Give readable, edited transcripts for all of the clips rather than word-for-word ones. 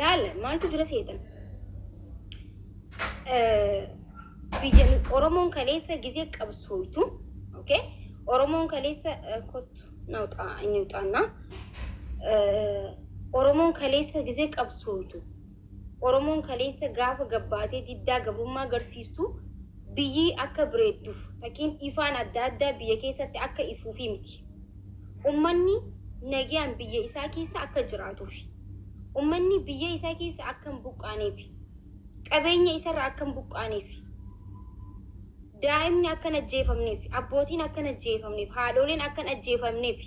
Laal maaltu jira seetan? Biyya Oromoon kaleessa gizee qabsooytu, okay? Oromoon kaleessa kottu nawxaa inni uxaannaa. Oromoon kaleessa gizee qabsooytu, Oromoon kaleessa gaafa gabbaatee diddaa gabrummaa agarsiistu biyyi akka bireedduuf fakkiin ifaan adda addaa biyya keessatti akka ifuufi miti. Ummanni nagayaan biyya isaa keessa akka jiraatuufi. Ummanni biyya isaa keessa akka hin buqqaaneefi. Qabeenya isarra akka hin buqqaaneefi. Daa'imni akka hin ajjeefamneef, abbootiin akka hin ajjeefamneef, haadholeen akka hin ajjeefamneef.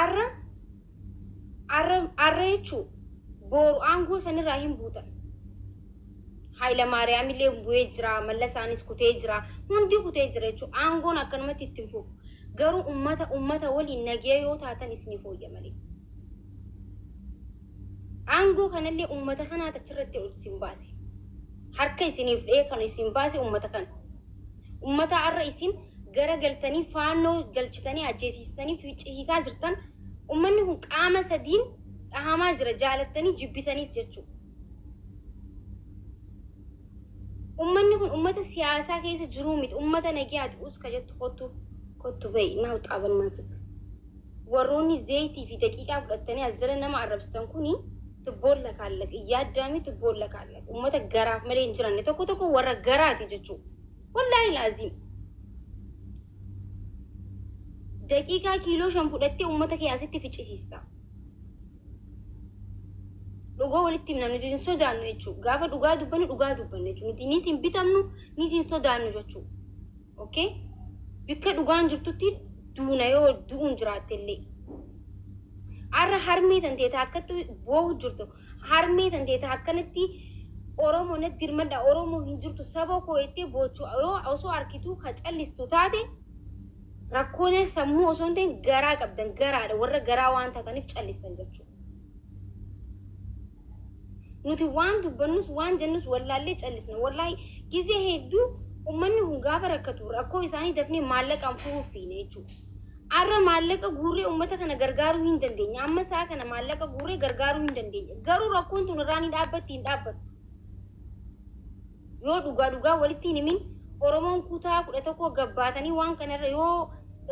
Arra arra arra jechuu booru aangoo sanirraa hin buutan. Hayilamaariyaamillee bu'ee jira, Mallasaanis kutee jira, hundi kutee jira jechuudha. Aangoon akkanumatti itti hin fufu. Garuu ummata ummata waliin nagaya yoo taatan isiniif fooyya malee. Aangoo kanallee ummata kanaatu achirratti ol isin baase. Harka isiniif dha'ee kan isin baase ummata kana. Ummata har'a isin gara galtanii faannoo galchitanii ajjeesiistanii ficcisiisaa jirtan, ummanni kun qaama sadiin dhahamaa jira, jaalattanii jibbitaniis jechuudha. Ummanni kun ummata siyaasaa keessa jiruu miti, ummata nagayaati. Us ka jettu kottu kottu ba'i naa xaabannaatik. Warroonni zeeyitii fi daqiiqaa fudhattanii as jala nama arrabsitan kuni tibboon lakaallaq iyyaaddaami tibboon lakaallaq ummata garaaf malee hin jiranne, tokko tokko warra garaati jechuudha. Wallaahi laaziim. Daqiiqaa kiiloo 5 fudhattee ummata kee asitti ficcisiista. Dhugaa walitti himna, nuti hin sodaannu jechuudha. Gaafa dhugaa dubbannu dhugaa dubbanna jechuudha. Nuti nis hin bitamnu, nis hin sodaannu jechuudha. Okay? Bikka dhugaan jirtutti duuna yoo du'uun jiraatte illee. Har'a harmee tantee akkatti boohu jirtu. Harmee tantee akkanatti Oromoo natti dirmadha, Oromoo hin jirtu, saba koo jettee boochu yoo osoo arkituu ka callistu taate, rakkoolee sammuu osoo hin ta'in garaa qabdan, garaadha, warra garaa waan taataniif callistan jechuudha. Nuti waan dubbannus waan jennus wallaallee callisna. Wallaahi gizee hedduu uummanni kun gaafa rakkatu rakkoo isaanii dafnee maallaqaan furuuf fiina jechuudha. Har'a maallaqa guurree uummata kana gargaaruu hin dandeenya. Amma isaa kana maallaqa guurree gargaaruu hin dandeenya. Garuu rakkoon tun irraa ni dhaabbatti? Hin dhaabbattu. Yoo dhugaa dhugaa walitti hin himin, Oromoon kutaa 11 gabbaatanii waan kanarra yoo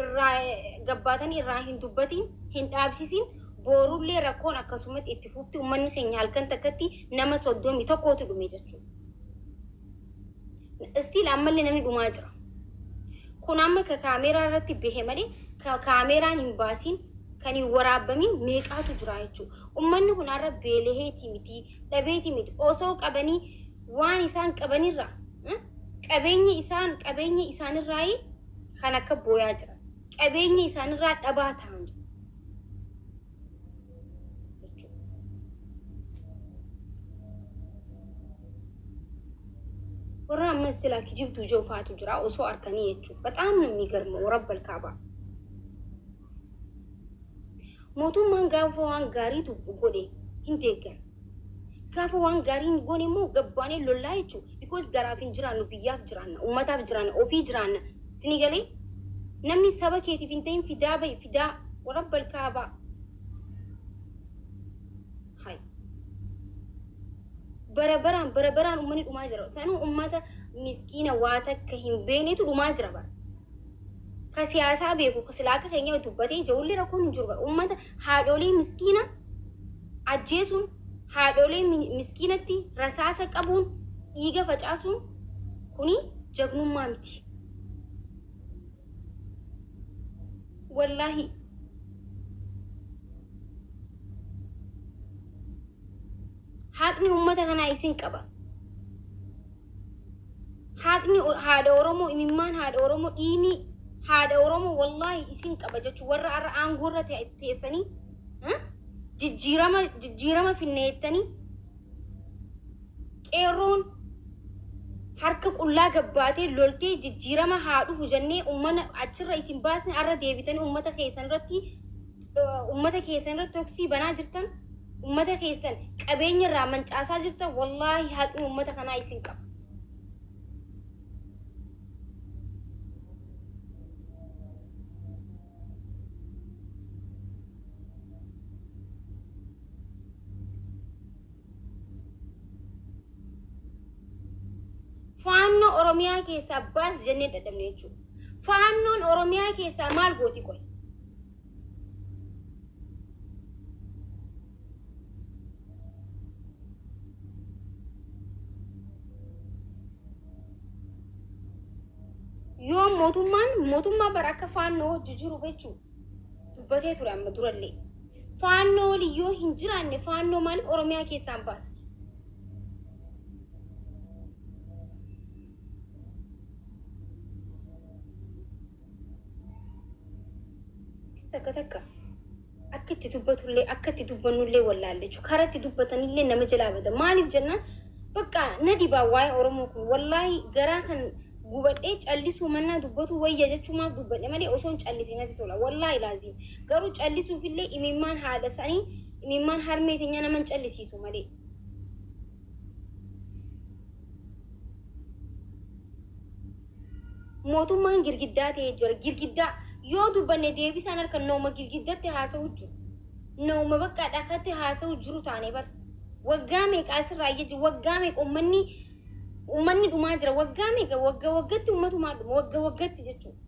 irraa gabbaatanii irraa hin dubbatin, hin dhaabsisin, boorullee rakkoon akkasumatti itti fufti. Uummanni keenya halkan takkatti nama 31tu dhume jechuudha. Still ammallee namni dhumaa jira. Kun amma ka kaameeraa irratti bahe malee ka kaameeraan hin baasin, kan hin waraabbamin meeqaatu jira jechuudha. Uummanni kun har'a beelaheetii miti, dhabeetii miti, osoo qabanii waan isaan qabanirraa, qabeenya isaan qabeenya isaanirraa kan akka booyaa jiran, qabeenya isaanirraa dhabaa ta'an jechuudha. Warra ammas silaa kijibtuu ijoo faatu jira osoo arkanii jechuudha. በጣም ነው የሚገርመው. Rabbal kaabaa. Mootummaan gaafa waan gaarii godhe hin deeggaru. Gaafa waan gaarii hin goone immoo gabbaanee lollaa jechuudha. Because garaaf hin jiraannu, biyyaaf jiraanna, uummataaf jiraanna, ofii jiraanna. Sini galee namni saba keetiif hin ta'in fidaa bahi fidaa, rabbal kaabaa. Hai. Bara baraan bara baraan uummanni dhumaa jira. Sanuu uummata miskiina waa takka hin beeknetu dhumaa jira bara. Ka siyaasaa beeku, ka silaa akka keenya dubbatee ijoollee rakkoon hin jiru bara. Uummata haadholii miskiina ajjeesuun, haadholee miskiinatti rasaasa qabuun, dhiiga facaasuun kuni jagnummaa miti. Wallaahi. Haqni uummata kanaa isin qaba. Haqni haadha Oromoo, imimmaan haadha Oromoo, dhiigni haadha Oromoo wallaahi isin qaba jechuun warra har'a aangoo irra teessanii jijjiirama jijjiirama finne jettanii, qeerroon harka qullaa gabbaatee loltee jijjiirama haa dhufu jennee uummata achirra isin baasne, har'a deebitanii uummata keessan irratti toksii banaa jirtan, uummata keessan qabeenya irraa mancaasaa jirtan, wallaahi haqni uummata kanaa isin qaba. Faannoo Oromiyaa keessaa baas jennee dadhabne jechuudha. Faannoon Oromiyaa keessaa maal gooti qoy? Yoo mootummaan mootummaa bara akka faannoo hojii jiru jechuudha. Dubbatee ture amma durallee. Faannoo waliin yoo hin jiraanne faannoo maaliif Oromiyaa keessaan baasa? Takka takka akka itti dubbatullee akka itti dubbannullee wallaalle jechuudha. Karaa itti dubbatanillee nama jalaa bada. Maaliif jennaan bakka na dhibaa waa'ee Oromoo kun wallaahi garaa kan gubadhee callisuu mannaa dubbatu wayya jechuu maaf dubbadhe malee osoo hin callisee natti tola. Wallaahi laaziim. Garuu callisuufillee imimmaan haadha isaanii imimmaan harmee teenyaa nama hin callisiisu malee. Mootummaan girgiddaa ta'ee jira. Girgiddaa yoo dubbanne deebisaan harka nooma girgiddatti haasa'u jiru. Nooma bakka dhakatti haasa'u jiru taane bara. Waggaa meeqa asirraa iyya jiru? Waggaa meeqa uummanni dhumaa jira? Waggaa meeqa? Wagga waggatti uummatumaa dhuma. Wagga waggatti jechuudha.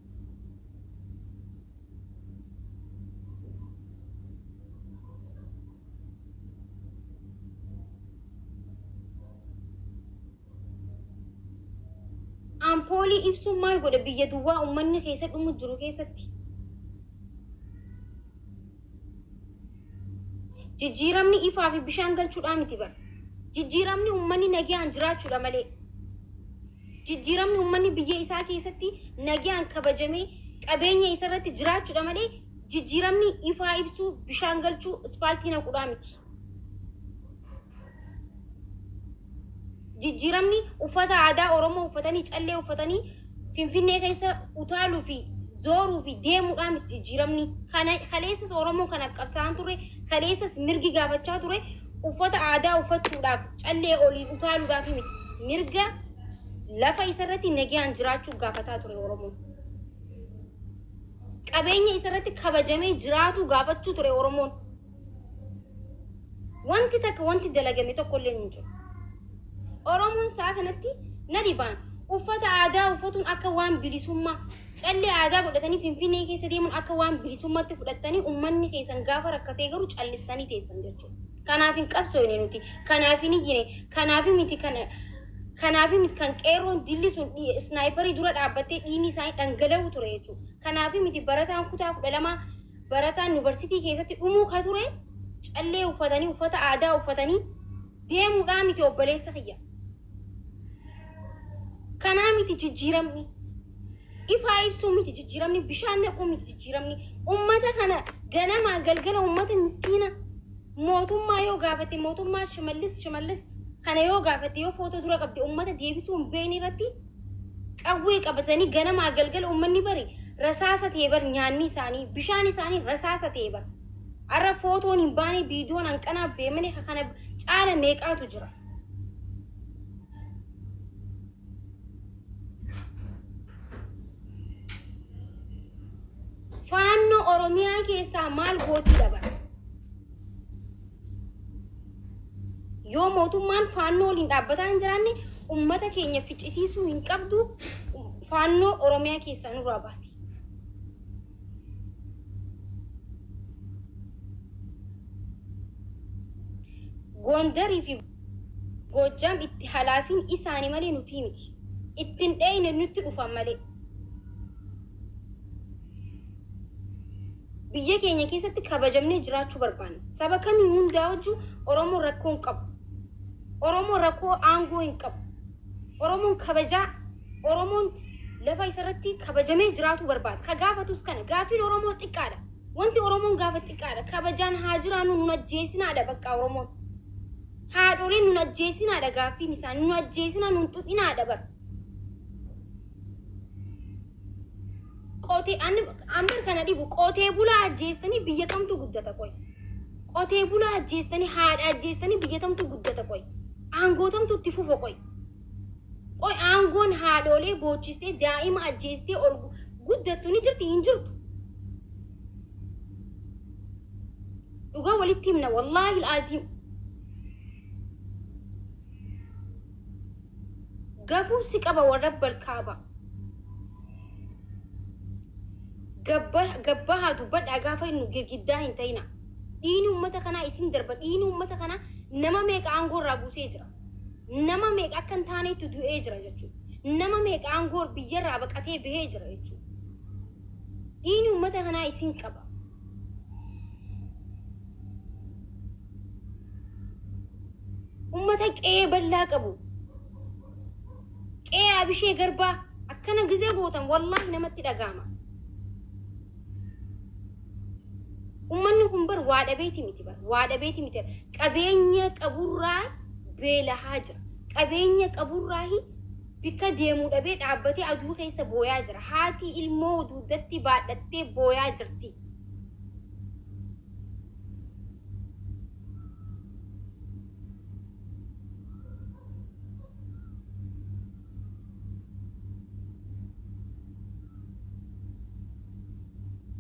Ampoolii ibsuun maal godha biyya duwwaa uummanni keessa dhumu jiru keessatti? Jijjiiramni ifaa fi bishaan galchuudhaa miti bara. Jijjiiramni uummanni nagaan jiraachuudha malee. Jijjiiramni uummanni biyya isaa keessatti nagaan kabajamee qabeenya isa irratti jiraachuudha malee jijjiiramni ifaa ibsuu, bishaan galchuu, ispaaltii naquudhaa miti. Jijjiiramni uffata aadaa Oromoo uffatanii callee uffatanii Finfinnee keessa utaaluu fi zooruu fi deemuudhaa miti jijjiiramni. Kana kaleessas Oromoo kanaaf qabsaa'an ture, kaleessas mirgi gaafachaa ture, uffata aadaa uffachuudhaaf callee oliin utaaluudhaaf miti. Mirga lafa isarratti nagaan jiraachuu gaafataa ture Oromoon. Qabeenya isarratti kabajamee jiraatu gaafachuu ture Oromoon. Wanti takka wanti dalagame tokko illee hin jiru. Oromoon sa'a kanatti na dhibaan uffata aadaa uffatuun akka waan bilisummaa callee aadaa godhatanii Finfinnee keessa deemuun akka waan bilisummaatti fudhatanii uummanni keessan gaafa rakkatee garuu callistanii teessan jechuudha. Kanaaf hin qabsoofne nuti, kanaaf hin iyyine, kanaaf miti kana kanaaf miti kan qeerroon dilli sun isnaayiparii dura dhaabbattee dhiigni isaanii dhangala'u ture jechuudha. Kanaaf miti barataan kutaa 12 barataan yuunivarsiitii keessatti dhumuu ka ture callee uffatanii uffata aadaa uffatanii deemuudhaa miti obboleessa kiyya. Kanaa miti jijjiiramni. Ifaa ibsuu miti jijjiiramni, bishaan naquu miti jijjiiramni. Uummata kana ganamaa galgala uummata miskiina mootummaa yoo gaafate mootummaa Shimallis kana yoo gaafate yoo footoo dura qabde uummata deebisuu hin beekne irratti qawwee qabatanii ganamaa galgala uummanni bari rasaasa ta'e bar nyaanni isaanii bishaan isaanii rasaasa ta'e bar. Arra footoon hin baane viidiyoon hanqanaa beemane kana caala meeqaatu jira. Faannoo Oromiyaa keessaa maal gootii dhaban? Yoo mootummaan faannoo waliin dhaabbataa hin jiraanne uummata keenya ficcisiisuu hin qabdu faannoo Oromiyaa keessaa nurraa baasi. Gondarii fi Goojjaam itti halaafiin isaanii malee nuti miti. Ittiin dheeyne nutti dhufan malee. Biyya keenya keessatti kabajamnee jiraachuu barbaanna. Saba kamii hundaa wajjin Oromoon rakkoo hin qabu. Oromoon rakkoo aangoo hin qabu. Oromoon kabajaa, Oromoon lafa isarratti kabajamee jiraachuu barbaada. Ka gaafatus kana. Gaaffiin Oromoo xiqqaadha. Wanti Oromoon gaafa xiqqaadha. Kabajaan haa jiraannu nun ajjeesinaadha bakka Oromoon. Haadholiin nun ajjeesinaadha gaaffiin isaanii. Nun ajjeesinaa nun tuqinaadha bara. Qotee amma kana dhibu qotee bulaa ajjeestanii biyya kamtu guddata qoy. Qotee bulaa ajjeestanii haadha ajjeestanii biyya kamtu guddata qoy. Aangootamtu itti fufa qoy. Qoy aangoon haadholee boochistee daa'ima ajjeestee ol guddattu ni jirti hin jirtu. Dhugaa walitti himna wallaahi alaaziim. Gafuu si qaba warra balkaaba. Gabba haa dubbadhaa gaafa nu girgiddaa hin ta'ina. Dhiini uummata kanaa isin darba. Dhiini uummata kanaa nama meeqa aangoo irraa buusee jira. Nama meeqa akka hin taanetti du'ee jira jechuudha. Nama meeqa aangoo biyyarraa baqatee bahee jira jechuudha. Dhiini uummata kanaa isin qaba. Uummata qe'ee bal'aa qabu. Qe'ee Abishee Garbaa akkana gizee gootan wallaahi namatti dhaga'ama. Uummanni kun bar waa dhabeeti miti bar waa dhabeeti miti qabeenya qaburraa beelahaa jira. Qabeenya qaburraahi bikka deemuu dhabee dhaabbatee aduu keessa booyaa jira. Haati ilmoo dugdatti baadhattee booyaa jirti.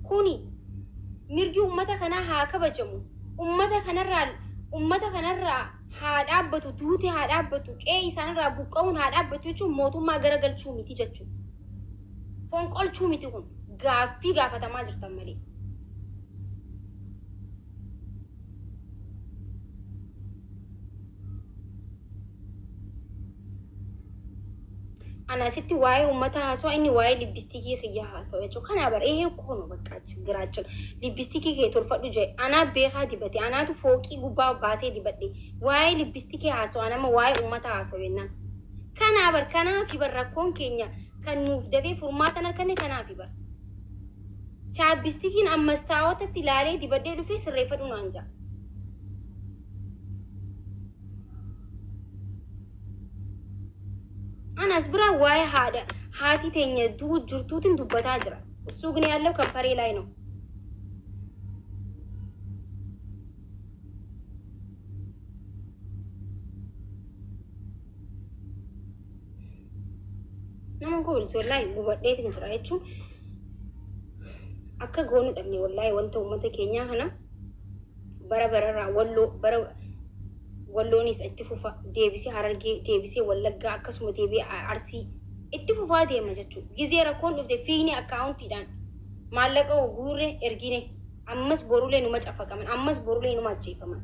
Kuni mirgi uummata kanaa haa kabajamu. Uummata kanarraa haa dhaabbatu, duuti haa dhaabbatu, qe'ee isaanirraa buqqa'uun haa dhaabbatu jechuun mootummaa garagalchuu miti jechuudha. Fonqolchuu miti kun gaaffii gaafatamaa jirtan malee. Ana asitti waa'ee uummata haasawaa, inni waa'ee lipstickii kiyya haasawa jechuudha. Kana bara ee kono bakka giraachin lipstickii kee tolfadhu jee anaa beekaa dibate, anaatu fooqii gubbaa baasee dibadhe. Waa'ee lipstickii haasawaa nama waa'ee uummata haasawa jennaan. Kanaa bar kanaafi bar rakkoon keenya kan nuuf dafee furmaatan harkanne kanaafi bar. Chapstickiin ammas taa'otatti ilaalee dibadhee dhufee sirreeffadhu naan ja'a. Anas biraa waa'ee haadha haati teenya du'u jirtuutiin dubbataa jira. እሱ ግን ያለው ከንፈሬ ላይ ነው። Nama koo wallaahi gubadheetiin jira jechuun akka goonu dhabne. Wallaahi wanta uummata keenyaa kana bara bararraa Walloo bara Walloonis itti fufa, deebisee Harargee, deebisee Wallaggaa, akkasuma deebi'ee Arsii itti fufaa deema jechuudha. Gizee rakkoon dhufte fiigni akkaawuntiidhaan maallaqa guurre ergine, ammas borulee numa cafaqaman, ammas borulee numa ajjeefaman.